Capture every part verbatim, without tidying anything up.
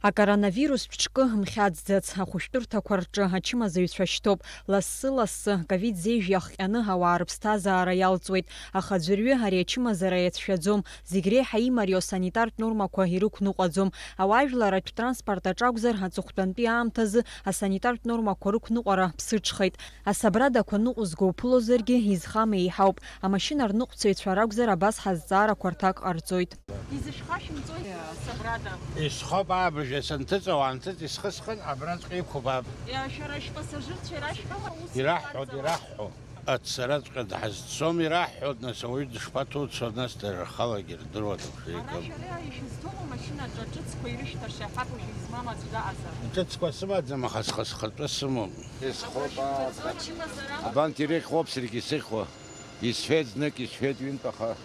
Акоронавирус ԥшкы мхьаӡӡац, ахәышәтәырҭақәа рҿы ачымазаҩцәа шьҭоуп. Лассы-лассы, ковид зеижә иахҟьаны ауаа рыԥсҭазаара иалҵуеит. Аха аӡәырҩы ари ачымазара иацәшәаӡом. Зегь реиҳа имариоу асанитартә нормақәа ирықәныҟәаӡом. Ауаажәларратә транспорт аҿы акәзар, аҵыхәтәантәи аамҭазы асанитартә нормақәа рықәныҟәара ԥсыҽхеит. Асабрадақәа ныҟәызго уԥылозаргьы, изхам еиҳауп. Амашьына рныҟәцаҩцәа ракәзар, абас ҳазҵаарақәа рҭак ҟарҵоит. Изышәхашәымҵои асабрада? Исхоуп аабыжь, санҭыҵ, уаанҭыҵ исхысхын, абраҵәҟьа иқәуп аб. Иа, шәара шәпассажирцәа ирашәҳәома ус Ираҳҳәоит, иҟарҵауа? Ираҳҳәо. Ацараҵәҟьа дҳазцом, ираҳҳәоит, нас ауаҩы дышԥаҭуцо, нас дара рхалагьы рдыруада, Ара шәеигым. Шәара ишәызҭоума машьынаҿы аҿыцқәа ирышәҭаша, ҳаб уажәы измам аӡә даҟазар? Ҿыцқәа сымаӡам, аха схы-, схатәы сымоуп. Исхоуп, Ачымазара? Абанҭ ирыхьуоуп, саргьы исыхьуа. Исҳәеит знык, исҳәеит ҩынтә, аха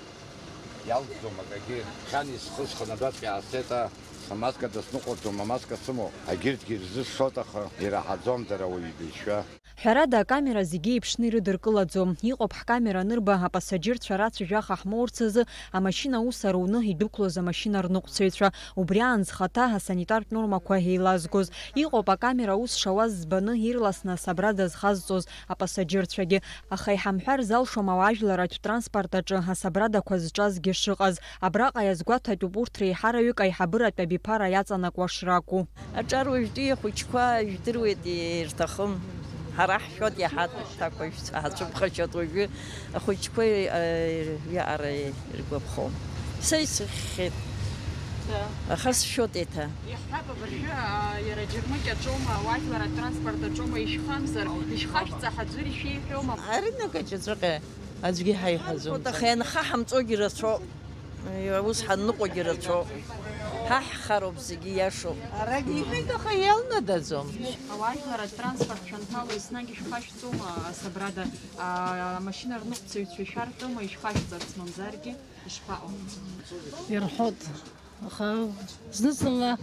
иалҵӡом акагьы. Хьан исхысхын, абраҵәҟьа иаасеит, а, амаска дысныҟәаӡом, амаска сымоуп. Агьырҭгьы ирзысшоит, аха ираҳаӡом дара уаҩ дишьа. Ҳәарада, акамера зегьы еиԥшны ирыдыркылаӡом. Иҟоуп ҳкамера анырба, апассаџьырцәа рацәажәаха ҳмоурц азы, амашьына аус аруны идәықәлоз амашьына рныҟәцаҩцәа, убри аан зхаҭа асанитартә нормақәа еилазгоз. Иҟоуп акамера аус шауаз збаны, ирласны асабрада зхазҵоз апассаџьырцәагьы. Аха иҳамҳәар залшом ауаажәларратә транспорт аҿы асабрадақәа зҿазгьы шыҟаз. Абраҟа иазгәаҭатәуп урҭ реиҳараҩык аиҳабыратә абиԥара иаҵанакуа шракәу. Аҿар уажәтәи ахәыҷқәа жәдыруеит, ирҭахым. Ҳара ҳшәоит иаҳа, ҭакәажәцәа ҳацәыԥхашьоит уажәы, ахәыҷқәа, э, иаара иргәаԥхом. Са исыхьхьеит. Да. Аха сшәоит еиҭа. Иаҳҳәап, абыржәы, а, иара аџьармыкьа аҿоума, ауаажәларратә транспорт аҿоума, ишәхамзар, ишәхашәҵа ҳаӡәыр ишәеиҳәома? Аринак аҿаҵәҟьа аӡәгьы ҳаиҳәаӡом. Аха ианхаҳамҵогьы рацәоуп. Ус ҳанныҟәогьы рацәоуп. Ҳа ҳхароуп зегьы, иашоуп. Арагь иҳәеит, аха иалнадаӡом. Ауаажәларратә транспорт шәанҭало еснагь ишәхашәҵома асабрада, а, амашьына рныҟәцаҩцәа шәарҳәома ишәхашәҵарц, мамзаргьы ишԥаҟоу? Ирҳәоит, аха зны-зынла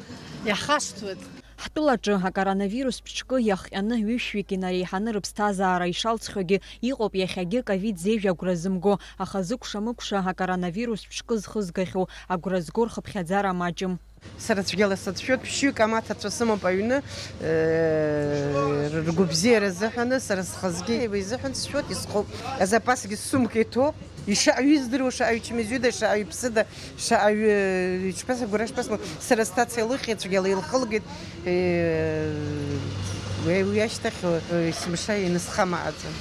иаҳхашҭуеит. Ҳтәылаҿы акоронавирус ԥшкы иахҟьаны ҩышәҩык инареиҳаны рыԥсҭазаара ишалҵхьоугьы иҟоуп иахьагьы ковид зеижә агәра зымго, аха зыкәша-мыкәша акоронавирус ԥшкы зхызгахьоу агәра зго рхыԥхьаӡара маҷым. Сара цәгьала сацәшәоит, ԥшьҩык амаҭацәа сымоуп аҩны, э, ргәыбзиара азыҳәаны, сара схазгьы изыҳәан сшәоит, исхоуп. Азапасгьы ссумка иҭоуп. Ишаҩы здыруа, шаҩы чмазаҩыда, шаҩы ԥсыда, шаҩы, э, иҽԥаса, гәра шԥасмоу, сара сҭаца илыхьит, цәгьала илхылгеит, э, уи, уи ашьҭахь, э, есымша инысхамааӡам.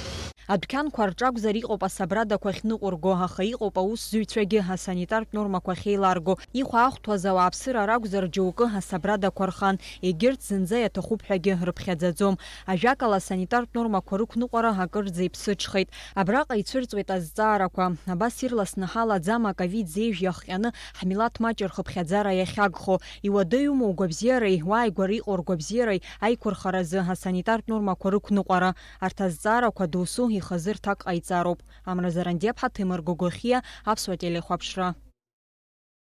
Адәқьанқәа рҿы акәзар, иҟоуп асабрадақәа ахьныҟәырго, аха иҟоуп аусзуҩцәагьы асанитартә нормақәа ахьеиларго. Ихәа аахәҭуаз ауааԥсыра ракәзар, џьоукы асабрадақәа рхан, егьырҭ зынӡа иаҭахуп ҳәагьы рыԥхьаӡаӡом. Ажәакала, асанитартә нормақәа рықәныҟәара акырӡа иԥсыҽхеит. Абраҟа ицәырҵуеит азҵаарақәа. Абас ирласны ҳалаӡама аковид зеижә иахҟьаны ҳмилаҭ маҷ рхыԥхьаӡара иахьагхо? Иуадаҩума угәабзиареи уааигәара иҟоу ргәабзиареи аиқәырхаразы асанитартә нормақәа рықәныҟәара? Арҭ азҵаарақәа досу ихазы рҭак ҟаиҵароуп. Амра Зарандиаԥҳа, Ҭемыр Гогохиа, Аԥсуа телехәаԥшра.